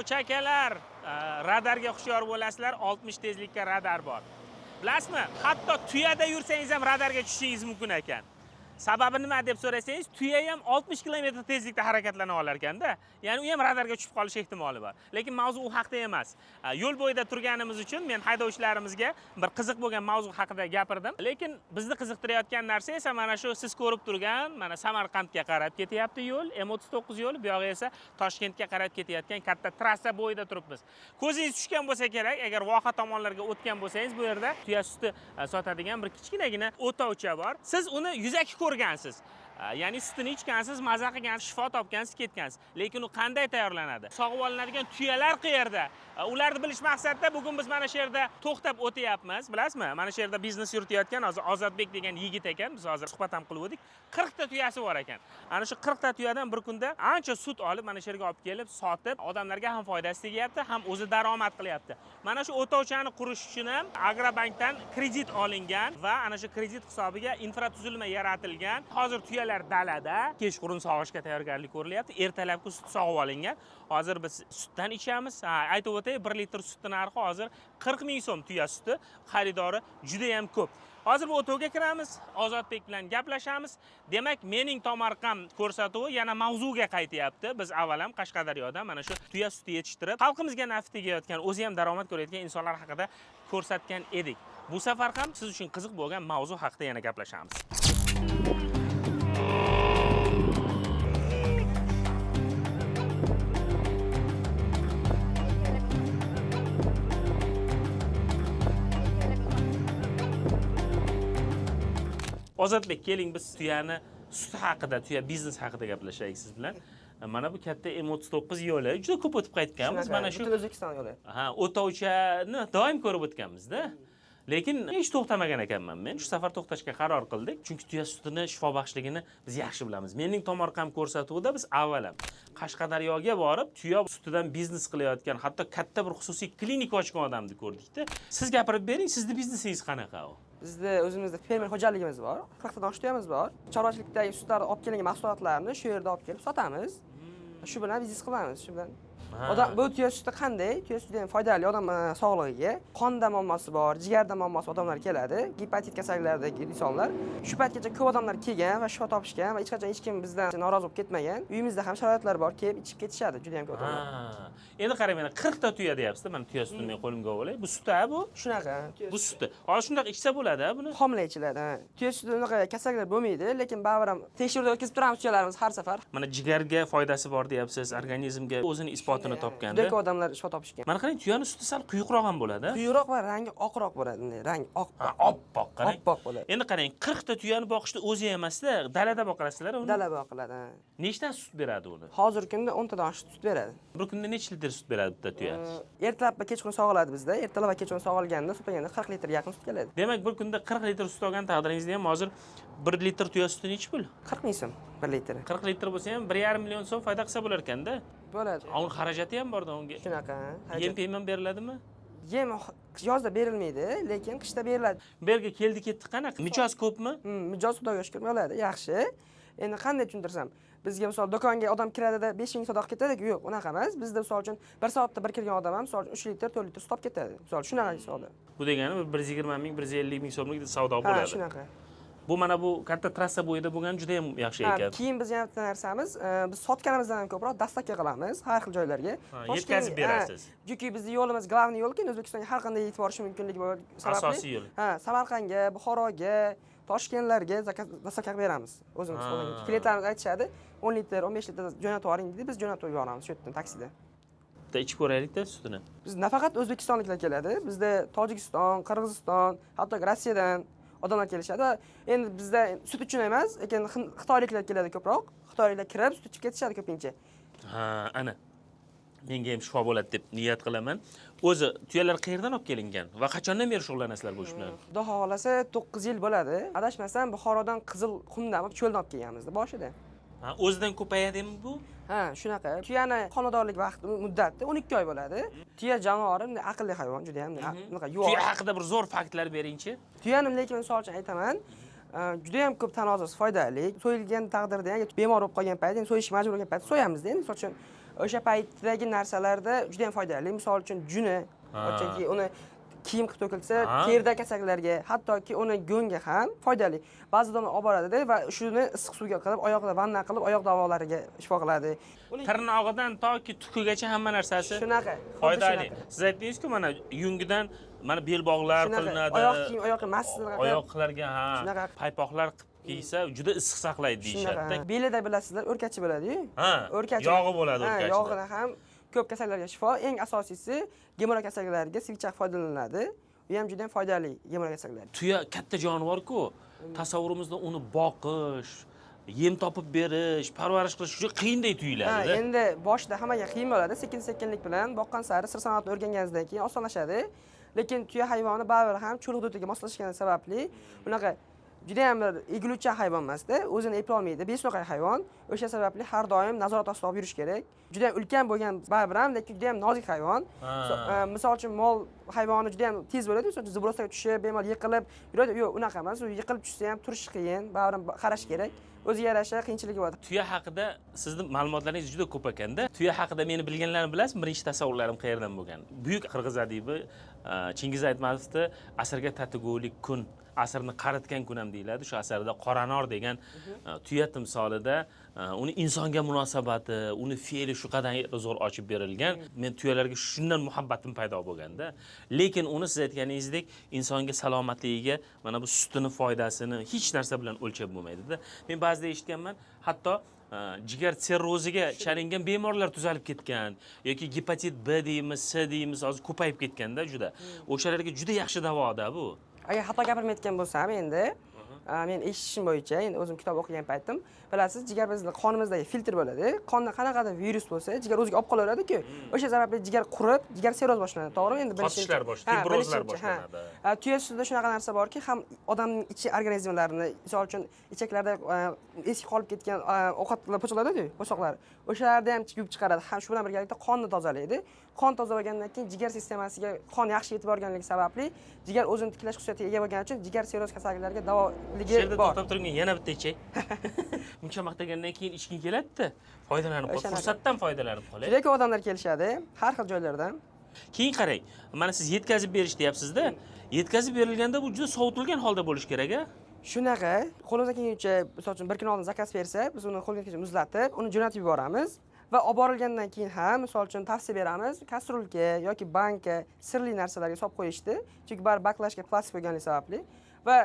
Haydovchi akalar, radarga hushyor bo'lasizlar, 60 tezlikka radar bor. Bilasizmi, hatto tuyada yursangiz ham radarga tushishingiz mumkin ekan. Sababi nima deb so'rasangiz, tuya ham 60 km tezlikda harakatlana olar ekanda. Ya'ni u ham radarga tushib qolish ehtimoli bor. Lekin mavzu u haqda emas. Yo'l bo'yida turganimiz uchun men haydovchilarimizga bir qiziq bo'lgan mavzu haqida gapirdim. Lekin bizni qiziqtirayotgan narsa esa mana shu siz ko'rib turgan, mana Samarqandga qarab ketyapti yo'l, M39 yo'li, bu yog'i esa Toshkentga qarab ketayotgan katta trassa bo'yida turibmiz. Ko'zingiz tushgan bo'lsa kerak, agar voha tomonlarga o'tgan bo'lsangiz, bu yerda tuya suti sotadigan bir kichkinagina o'tovcha bor. Siz uni yuzaki ko'rgansiz. Ya'ni sutini ichgansiz, maza qilgansiz, shifo topgansiz, ketgansiz. Lekin u qanday tayyorlanadi? Sog'ib olinadigan tuyalar qayerda? Ularni bilish maqsadida bugun biz mana shu yerda to'xtab o'tyapmiz. Bilasizmi? Mana shu yerda biznes yuritayotgan hozir Ozodbek degan yigit ekan. Biz hozir suhbat ham qilib o'tdik. 40 ta tuyasi bor ekan. Ana shu 40 ta tuyadan bir kunda ancha sut olib mana shu yerga olib kelib sotib, odamlarga ham foydasi tegyapti, ham o'zi daromad qilyapti. Mana shu o'tovchani qurish uchun ham Agrobankdan kredit olingan va ana shu kredit hisobiga infratuzilma yaratilgan. Hozir tuyalar dalada kechqurun sog'ishga tayyorgarlik ko'rilyapti. Ertalabki sut sog'ib olingan. Hozir biz sutdan ichamiz. Ha, aytib o'tay, 1 litr sutning narxi hozir 40 ming so'm tuya suti. Xaridori juda ham ko'p. Hozir bu o'tovga kiramiz, Ozodbek bilan gaplashamiz. Demak, mening tomorqam ko'rsatuvi yana mavzuga qaytyapti. Biz avval ham Qashqadaryoda mana shu tuya suti yetishtirib, xalqimizga naf tegayotgan, o'zi ham daromad ko'rayotgan insonlar haqida ko'rsatgan edik. Bu safar ham siz uchun qiziq bo'lgan mavzu haqida yana gaplashamiz. Ozodbek, keling biz tuyani suti haqida, tuya biznes haqida gaplashaylik siz bilan. Mana bu katta M39 yo'li juda ko'p o'tib qaytganmiz. Mana shu butun O'zbekiston yo'li. Ha, o'tovchani doim ko'rib o'tganmiz-da. Lekin hech to'xtamagan ekanman men. Shu safar to'xtashga qaror qildik. Chunki tuya sutini shifobaxshligini biz yaxshi bilamiz. Mening tomorqam ko'rsatuvida biz avval ham Qashqadaryoga borib, tuya sutidan biznes qilayotgan, hatto katta bir xususiy klinika ochgan odamni ko'rdikda. Siz gapirib bering, sizni biznesingiz qanaqa u? Bizda o'zimizda fermer xo'jaligimiz bor. 40 tadan oshiq tuyamiz bor. Chorvachilikdagi sutlarni olib kelingan mahsulotlarni shu yerda olib kelib sotamiz. Shu bilan biznes qilamiz, shu bilan. Odam bu tuya suti qanday? Tuya suti ham foydali odam sog'lig'iga. Qonda muammosi bor, jigarda muammosi odamlar keladi. Gepatit kasalliklaridagi insonlar. Shu paytgacha ko'p odamlar kelgan va shifo topishgan va hech qachon hech kim bizdan norozi bo'lib ketmagan. Uyimizda ham sharoitlar bor, kelib ichib ketishadi juda ham ko'p odamlar. Ha. Endi qarang, mana 40 ta tuya deyapsiz-da, mana tuya sutini men qo'limga olay. Bu suti-a bu? Shunaqa. Bu suti. Hozir shundoq ichsa bo'ladi a buni? Homila ichiladi. Ha. Tuya sutida unaqa kasalliklar bo'lmaydi, lekin baribir ham tekshiruvdan o'tkazib turamiz tuyalarimiz har safar. Mana jigarga foydasi bor deyapsiz, organizmga o'zini isbotini topganda. Juda ko'p odamlar shifo topishgan. Mana qarang, tuyani suti sal quyuqroq ham bo'ladi. Quyuqroq va rangi oqroq bo'ladi, bunday rang oq. Ha, oppoq qarang. Oppoq bo'ladi. Endi qarang, 40 ta tuyani boqishni o'zi emasda, dalada boqasizlar uni. Dala boqiladi. Ha. Nechta sut beradi uni? Hozirgi kunda 10 tadan oshiq sut beradi. Bir kunda necha litr sut beradi bitta tuya? Ertalab va kechqurun sog'iladi bizda. Ertalab va kechqurun sog'ilganda, sotganda 40 litrga yaqin sut keladi. Demak, bir kunda 40 litr sut olgan taqdiringizda ham hozir 1 litr tuya suti nechi pul? 40 ming so'm 1 litri. 40 litr bo'lsa ham 1,5 million so'm foyda qilsa bo'lar ekanda. Bo'ladi. Uni xarajati ham borda unga. Shunaqa. Yem pem ham beriladimi? Yem yozda berilmaydi, lekin qishda beriladi. Bu yerga keldi ketdi qanaqa? Mijoz ko'pmi? Mijoz Xudoga shukr bo'ladi, yaxshi. Endi qanday tushuntirsam, bizga misol do'konga odam kiradida 5 ming sadaqa ketadi, yo'q, unaqa emas. Bizda misol uchun 1 soatda bir kirgan odam ham misol uchun 3 litr, 4 litr sut olib ketadi. Misol shunaqa savdo. Bu degani 120 ming, 150 ming so'mlik savdo Ha, bo'ladi. shunaqa. Bu mana bu katta trassa bo'yida bo'lgani juda ham yaxshi Ha, ekan. keyin biz yana bitta narsamiz, biz sotganimizdan ham ko'proq dastavka qilamiz har xil joylarga. Ha, yetkazib berasiz. Ha, chunki bizni yo'limiz главный yo'lki, O'zbekistonga har qanday yetib borishi mumkinligi sababli. Asosiy yo'l. Ha, Samarqandga, Buxoroga, Toshkentlarga dastavka qilib beramiz o'zimiz qo'ldan. Klientlarimiz aytishadi, 10 litr, 15 litr jo'natib yuboring deydi, biz jo'natib yuboramiz shu yerdan taksida. Bitta ichib ko'raylik-da sutini. Biz nafaqat o'zbekistonliklar keladi, bizda Tojikiston, Qirg'iziston, hatto Rossiyadan odamlar kelishadi. Endi bizda sut uchun emas, lekin xitoyliklar keladi ko'proq. Xitoyliklar kirib sut ichib ketishadi ko'pincha. Ha, ana. Menga ham shifo bo'ladi deb niyat qilaman. O'zi tuyalar qayerdan olib kelingan va qachondan beri shug'ullanasizlar bu ish bilan? Xudo xohlasa 9 yil bo'ladi. Adashmasam Buxorodan Qizil qumdan olib, cho'ldan olib kelganmiz boshida. Ha, o'zidan ko'payadimi bu? Ha, shunaqa. Tuyani homiladorlik vaqti muddati 12 oy bo'ladi. Tuya jonivori bunday aqlli hayvon, juda ham bunaqa yuvosh. Tuya haqida bir zo'r faktlar beringchi. Tuyani lekin misol uchun aytaman, juda ham ko'p tan a'zosi foydali. So'yilgan taqdirda ham bemor bo'lib qolgan paytda, endi so'yishga majbur bo'lgan paytda so'yamizda. Endi misol uchun O'sha paytdagi narsalarda juda ham foydali. Misol uchun juni, chunki uni kiyim qilib to'kilsa, terida kasalliklarga, hattoki uni go'ngga ham foydali. Ba'zi odamlar olib boradida va shuni issiq suvga qilib, oyoqda vanna qilib, oyoq davolariga shifo qiladi. Tirnog'idan toki tukigacha hamma narsasi shunaqa foydali. Siz aytdingizku, mana yungidan mana belbog'lar qilinadi. Oyoq kiyim, oyoq massi oyoqlarga, ha, paypoqlar qilib kiysa juda issiq saqlaydi deyishadi. Belida bilasizlar, o'rkachi bo'ladi-yu. O'rkachi. Yog'i bo'ladi o'rkachida. Yog'ini ham ko'p kasalliklarga shifo. Eng asosiysi gemoroy kasalliklariga sivchaq foydalaniladi. U ham juda ham foydali gemoroy kasalliklari. Tuya katta jonivor-ku. Tasavvurimizda uni boqish, yem topib berish, parvarish qilish juda qiyinday tuyuladi. Endi boshida hammaga qiyin bo'ladi, sekin-sekinlik bilan boqqan sari sir sanoatni o'rganganingizdan keyin osonlashadi. Lekin tuya hayvoni baribir ham cho'l hududiga moslashgani sababli unaqa juda ham bir egiluvchan hayvon emasda, o'zini eplolmaydi, beso'qay hayvon. O'sha sababli har doim nazorat ostida olib yurish kerak. Juda ham ulkan bo'lgan baribir ham, lekin juda ham nozik hayvon. Misol uchun mol hayvoni juda ham tez bo'ladi, misol uchun zibrosaga tushib, bemalol yiqilib yuradi. Yo'q, unaqa emas. U yiqilib tushsa ham turishi qiyin, baribir qarash kerak. O'ziga yarasha qiyinchiligi bor. Tuya haqida sizni ma'lumotlaringiz juda ko'p ekanda. Tuya haqida meni bilganlarim bilasizmi? Birinchi tasavvurlarim qayerdan bo'lgan? Buyuk qirg'iz adibi Chingiz Aytmatovni asrga tatigulik kun, asrni qaritgan kun ham deyiladi. Shu asarda Qoranor degan tuya timsolida uni insonga munosabati, uni fe'li shu qadar zo'r ochib berilgan. Men tuyalarga shundan muhabbatim paydo bo'lganda. Lekin uni siz aytganingizdek insonga salomatligiga mana bu sutini foydasini hech narsa bilan o'lchab bo'lmaydi-da. Men ba'zida eshitganman, hatto jigar sirroziga chalingan bemorlar tuzalib ketgan yoki gepatit B deymiz, C deymiz, hozir ko'payib ketganda juda. O'shalarga juda yaxshi davoda bu. Agar xato gapirmayotgan bo'lsam endi, men eshitishim bo'yicha, endi o'zim kitob o'qigan paytim, bilasiz, jigar bizning qonimizdagi filtr bo'ladi. Qonda qanaqadir virus bo'lsa, jigar o'ziga olib qolaveradi-ku. O'sha sababli jigar qurib, jigar sirroz boshlanadi, to'g'rimi? Endi qotishlar boshlanadi, fibrozlar boshlanadi. Tuya sutida shunaqa narsa borki, ham odamning ichi organizmlarini, misol uchun ichaklarda eski qolib ketgan ovqatlar po'choqlar-ku, po'choqlar. O'shalarni ham yuvib chiqaradi. Ham shu bilan birgalikda qonni tozalaydi. Qon toza bo'lgandan keyin jigar sistemasiga qon yaxshi yetib borganligi sababli jigar o'zini tiklash xususiyatiga ega bo'lgani uchun jigar sirroz kasalliklariga davoligi bor. Bor. To'xtab turing, yana bitta ichay. Buncha maqtagandan keyin ichging keladi-da. Foydalanib qol, fursatdan foydalanib qolay. Juda ko'p odamlar kelishadi, har xil joylardan. Keyin qarang, mana siz yetkazib berish deyapsiz-da. Yetkazib berilganda bu juda sovutilgan holda bo'lishi kerak-a? Shunaqa, qo'limizdan kelguncha, misol uchun bir kun oldin zakaz bersa, biz uni qo'lga kelguncha muzlatib, uni jo'natib yuboramiz. Va olib borilgandan keyin ham, misol uchun tavsiya beramiz, kastrulka yoki banka sirli narsalarga solib qo'yishdi. Chunki bari baklashka plastik bo'lganligi sababli va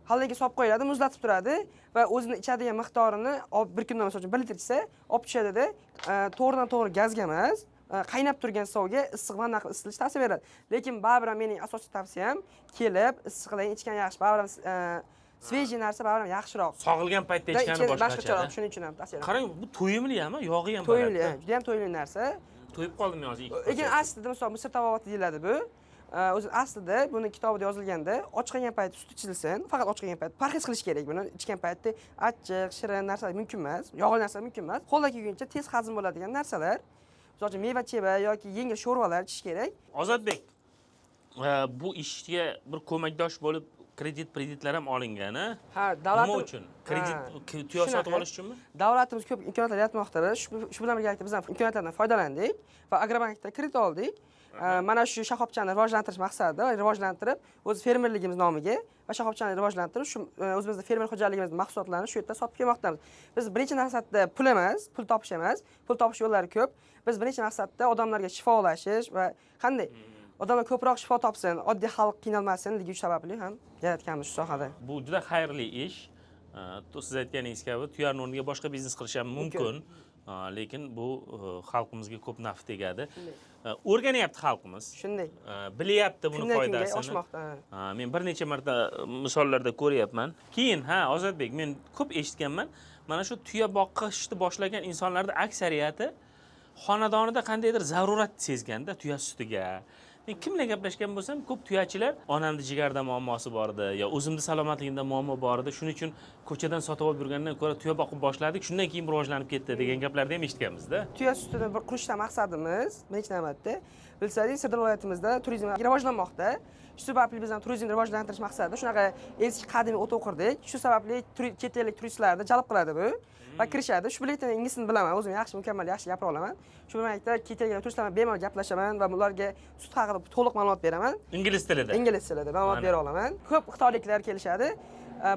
haligi solib qo'yiladi, muzlatib turadi va o'zini ichadigan miqdorini bir kunda misol uchun 1 litr ichsa, olib tushadida, to'g'ridan to'g'ri gazga emas, qaynab turgan suvga issiq vanna qilib isitilish tavsiya beriladi. Lekin baribir ham mening asosiy tavsiyam kelib issiqdan ichgan yaxshi, baribir ham svejiy narsa baribir ham yaxshiroq. Sog'ilgan paytda ichgani boshqacha. Shuning uchun ham tavsiya beraman. Qarang, bu to'yimli ham, yog'i ham to'yimli, juda ham to'yimli narsa. To'yib qoldim hozir. Lekin aslida misol Misr tavovati deyiladi bu. O'zi aslida buni kitobida yozilganda och qolgan payt sut ichilsin, faqat och qolgan payt parhez qilish kerak buni. Ichgan paytda achchiq, shirin narsalar mumkin emas, yog'li narsalar mumkin emas. Qo'lda kelguncha tez hazm bo'ladigan narsalar, misol uchun meva-cheva yoki yengil sho'rvalar ichish kerak. Ozodbek, bu ishga bir ko'makdosh bo'lib kreditlar ham olingan, ha? Ha, davlatimiz nima uchun? Kredit tuya sotib olish uchunmi? Davlatimiz ko'p imkoniyatlar yaratmoqda. Shu bilan birgalikda biz ham imkoniyatlardan foydalandik va Agrobankda kredit oldik. Mana shu shoxobchani rivojlantirish maqsadida rivojlantirib, o'z fermerligimiz nomiga va shoxobchani rivojlantirib, shu o'zimizning fermer xo'jaligimizning mahsulotlarini shu yerda sotib kelmoqdamiz. Biz birinchi maqsadda pul emas, pul topish emas, pul topish yo'llari ko'p. Biz birinchi maqsadda odamlarga shifo ulashish va qanday odamlar ko'proq shifo topsin, oddiy xalq qiynalmasinligi sababli ham yaratganmiz shu sohada. Bu juda xayrli ish. Siz aytganingiz kabi tuyani o'rniga boshqa biznes qilish ham mumkin. Lekin bu xalqimizga ko'p naf tegadi. O'rganyapti xalqimiz. Shunday. Bilyapti buni foydasini. Oshmoqda. Men bir necha marta misollarda ko'ryapman. Keyin, ha, Ozodbek, men ko'p eshitganman. Mana shu tuya boqishni boshlagan insonlarda aksariyati xonadonida qandaydir zarurat sezganda tuya sutiga. Men kim bilan gaplashgan bo'lsam, ko'p tuyachilar onamda jigarda muammosi bor edi, yo o'zimda salomatligimda muammo bor edi, shuning uchun ko'chadan sotib olib yurgandan ko'ra tuya boqib boshladik, shundan keyin rivojlanib ketdi degan gaplarni ham eshitganmiz-da. Tuya sutini bir qurishdan maqsadimiz birinchi navbatda Bilsangiz, Sirdaryo viloyatimizda turizm rivojlanmoqda. Shu sababli biz ham turizmni rivojlantirish maqsadida shunaqa eski qadimiy o'tov qurdik. Shu sababli chet ellik turistlarni jalb qiladi bu va kirishadi. Shu bilan ingliz tilini bilaman, o'zim yaxshi, mukammal yaxshi gapira olaman. Shu bilan birgalikda chet elga turistlar bilan bemalol gaplashaman va ularga sut haqida to'liq ma'lumot beraman. Ingliz tilida. Ingliz tilida ma'lumot Mana. bera olaman. Ko'p xitoyliklar kelishadi.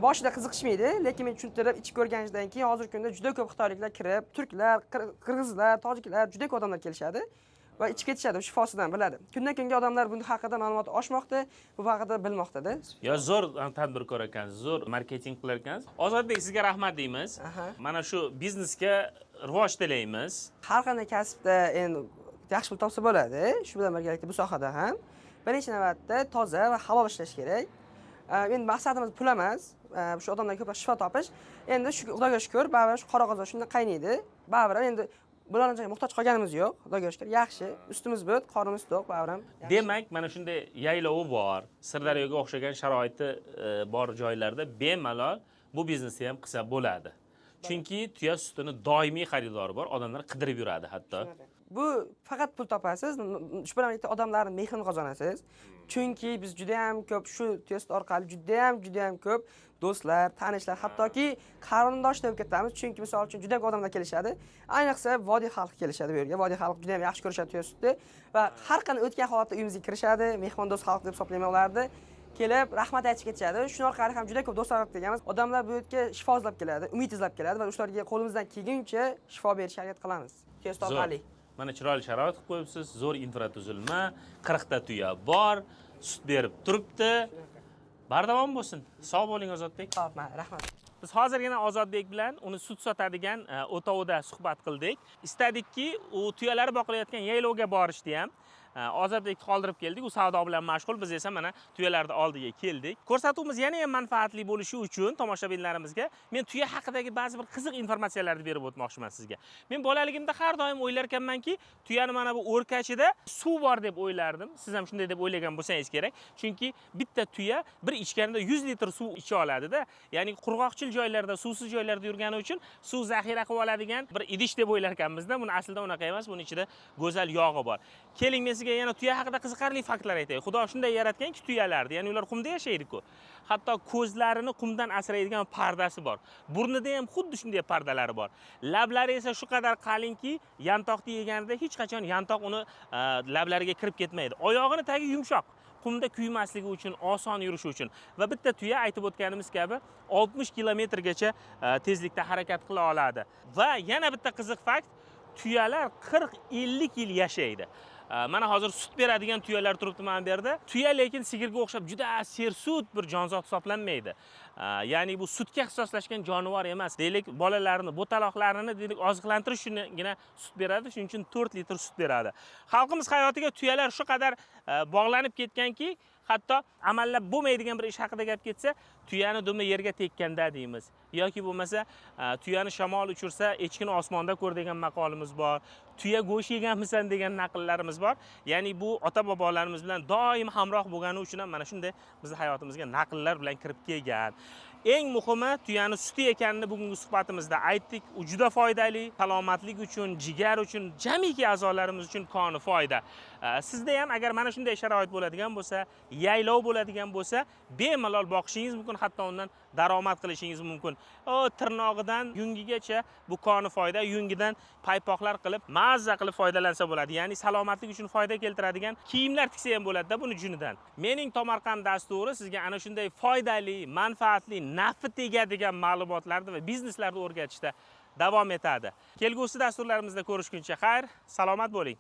Boshida qiziqishmaydi, lekin men tushuntirib, ichib ko'rganimdan keyin hozirgi kunda juda ko'p xitoyliklar kirib, turklar, qirg'izlar, tojiklar, juda ko'p odamlar kelishadi va ichib ketishadi, shifosidan biladi. Kundan kunga odamlar buni haqida ma'lumot oshmoqda, bu haqida bilmoqda-da. Yo, zo'r tadbirkor ekansiz, zo'r marketing qilar ekansiz. Ozodbek, sizga rahmat deymiz. Mana shu biznesga rivoj tilaymiz. Har qanday kasbda endi yaxshi pul topsa bo'ladi. Shu bilan birgalikda bu sohada ham birinchi navbatda toza va halol ishlash kerak. Endi maqsadimiz pul emas, shu odamlarga ko'proq shifo topish. Endi shu Xudoga shukur, baribir shu qora qozon shundan qaynaydi. Baribir ham endi bularga muhtoj qolganimiz yo'q. Xudoga shukur, yaxshi. Ustimiz but, qornimiz to'q, baribir ham. Yaxshi. Demak, mana shunday yaylovi bor, Sirdaryoga o'xshagan sharoiti bor joylarda bemalol bu biznesni ham qilsa bo'ladi. Chunki tuya sutini doimiy xaridori bor, odamlar qidirib yuradi hatto. Bu faqat pul topasiz, shu bilan birgalikda odamlarning mehrini qozonasiz. Chunki biz juda ham ko'p shu tuya suti orqali juda ham, juda ham ko'p do'stlar, tanishlar, hattoki qarindosh deb ketamiz. Chunki misol uchun juda ko'p odamlar kelishadi. Ayniqsa vodiy xalqi kelishadi bu yerga. Vodiy xalqi juda ham yaxshi ko'rishadi tuya sutni va har qanday o'tgan holatda uyimizga kirishadi, mehmondo'st xalq deb hisoblayman ularni. Kelib rahmat aytib ketishadi. Shuning orqali ham juda ko'p do'stlar deganmiz. Odamlar bu yerga shifo izlab keladi, umid izlab keladi va ularga qo'limizdan kelguncha shifo berishga harakat qilamiz. Tuya suti Zo'r. orqali. Mana chiroyli sharoit qilib qo'yibsiz, zo'r infratuzilma, 40 ta tuya bor, sut berib turibdi. Bardavom bo'lsin. Sog' bo'ling, Ozodbek. Xo'p, rahmat. Biz hozirgina Ozodbek bilan uni sut sotadigan o'tovida suhbat qildik. Istadikki, u tuyalari boqilayotgan yaylovga borishdi ham. Ozodbekni qoldirib keldik, u savdo bilan mashg'ul, biz esa mana tuyalarni oldiga keldik. Ko'rsatuvimiz yana ham manfaatli bo'lishi uchun tomoshabinlarimizga men tuya haqidagi ba'zi bir qiziq informatsiyalarni berib o'tmoqchiman sizga. Men bolaligimda har doim o'ylar ekanmanki, tuyani mana bu o'rkachida suv bor deb o'ylardim. Siz ham shunday deb o'ylagan bo'lsangiz kerak. Chunki bitta tuya bir ichganida 100 litr suv icha oladida. Ya'ni qurg'oqchil joylarda, suvsiz joylarda yurgani uchun suv zaxira qilib oladigan bir idish deb o'ylar ekanmizda. Buni aslida unaqa emas, buning ichida go'zal yog'i bor. Keling, men sizga yana tuya haqida qiziqarli faktlar aytay. Xudo shunday yaratganki tuyalarni, ya'ni ular qumda yashaydi-ku. Hatto ko'zlarini qumdan asraydigan pardasi bor. Burnida ham xuddi shunday pardalari bor. Lablari esa shu qadar qalinki, yantoqni yeganida hech qachon yantoq uni lablariga kirib ketmaydi. Oyog'ini tagi yumshoq, qumda kuymasligi uchun, oson yurishi uchun. Va bitta tuya aytib o'tganimiz kabi 60 kilometrgacha tezlikda harakat qila oladi. Va yana bitta qiziq fakt, tuyalar 40-50 yil yashaydi. Mana hozir sut beradigan tuyalar turibdi mana bu yerda. Tuya lekin sigirga o'xshab juda sersut bir jonzot hisoblanmaydi. Ya'ni bu sutga ixtisoslashgan jonivor emas. Deylik, bolalarini, bo'taloqlarini deylik oziqlantirish uchungina sut beradi. Shuning uchun 4 litr sut beradi. Xalqimiz hayotiga tuyalar shu qadar bog'lanib ketganki, hatto amallab bo'lmaydigan bir ish haqida gap ketsa, tuyani dumi yerga tekkanda deymiz. Yoki bo'lmasa, tuyani shamol uchirsa, echkini osmonda ko'r degan maqolimiz bor. Tuya go'sht yeganmisan degan naqllarimiz bor. Ya'ni bu ota-bobolarimiz bilan doim hamroh bo'lgani uchun ham mana shunday bizning hayotimizga naqllar bilan kirib kelgan. Eng muhimi tuyani suti ekanini bugungi suhbatimizda aytdik. U juda foydali, salomatlik uchun, jigar uchun, jamiki a'zolarimiz uchun koni foyda. Sizda ham agar mana shunday sharoit bo'ladigan bo'lsa, yaylov bo'ladigan bo'lsa, bemalol boqishingiz mumkin, hatto undan daromad qilishingiz mumkin. O tirnog'idan yungigacha bu koni foyda, yungidan paypoqlar qilib, mazza qilib foydalansa bo'ladi. Ya'ni salomatlik uchun foyda keltiradigan kiyimlar tiksa ham bo'ladi-da buni junidan. Mening Tomorqam dasturi sizga ana shunday foydali, manfaatli, nafi tegadigan ma'lumotlarni va bizneslarni o'rgatishda davom etadi. Kelgusi dasturlarimizda ko'rishguncha xayr, salomat bo'ling.